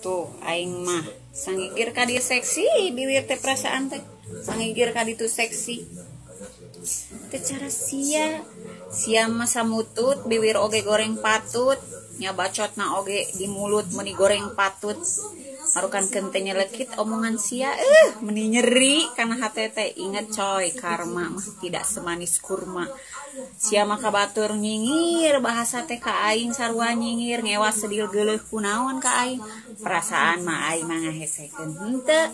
Tuh aing mah sanggigir ka dieu seksi biwir teh perasaan teh. Sanggigir ka ditu seksi. Teh cara sia. Sia mah samutut biwir oge goreng patut. Nya bacotna oge di mulut meuni goreng patut. Marukan teh nyelekit omongan sia meni nyeri kana hate teh. Inget coy, karma mah tidak semanis kurma. Sia mah ka batur nyingir bahasa teh ka aing sarua nyingir ngewa sedil geuleuh kunaon ka aing. Perasaan mah aing mah ngahesekeun henteu,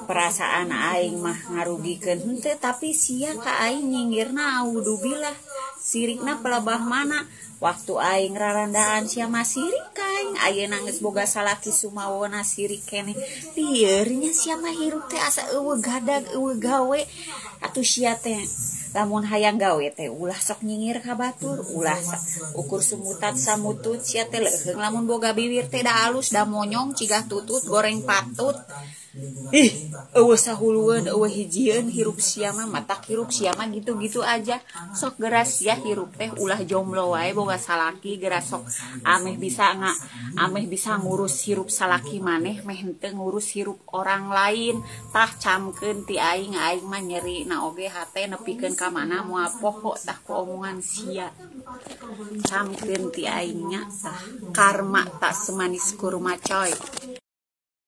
perasaan aing mah ngarugikeun henteu, tapi sia ka aing nyingirna audubillah. Sirikna pelebah mana? Waktu aing rarandaan sia mah sirik ka aing, ayeuna geus boga salaki sumawona sirik keneh. Lieur nya sia mah hirup teh asa eueuh gadag eueuh gawe. Atuh sia teh lamun hayang gawe teh ulah sok nyingir ka batur, ulah ukur sumutat samutut sia teh leuheung lamun boga biwir teh da alus da monyong cigah tutut goreng patut. Ih, eueuh sahulueun eueuh hijieun hirup sia mah, matak hirup sia mah gitu-gitu aja. Sok geras sia hirup teh ulah jomblo wae boga salaki geras sok ameh bisa nga ameh bisa ngurus hirup salaki maneh meh henteu ngurus hirup orang lain. Tah camkeun ti aing, aing mah nyeri na oge hate nepikeun ka mana moal poho tah ku omongan sia. Camkeun ti aing nya tah karma tak semanis kurma coy.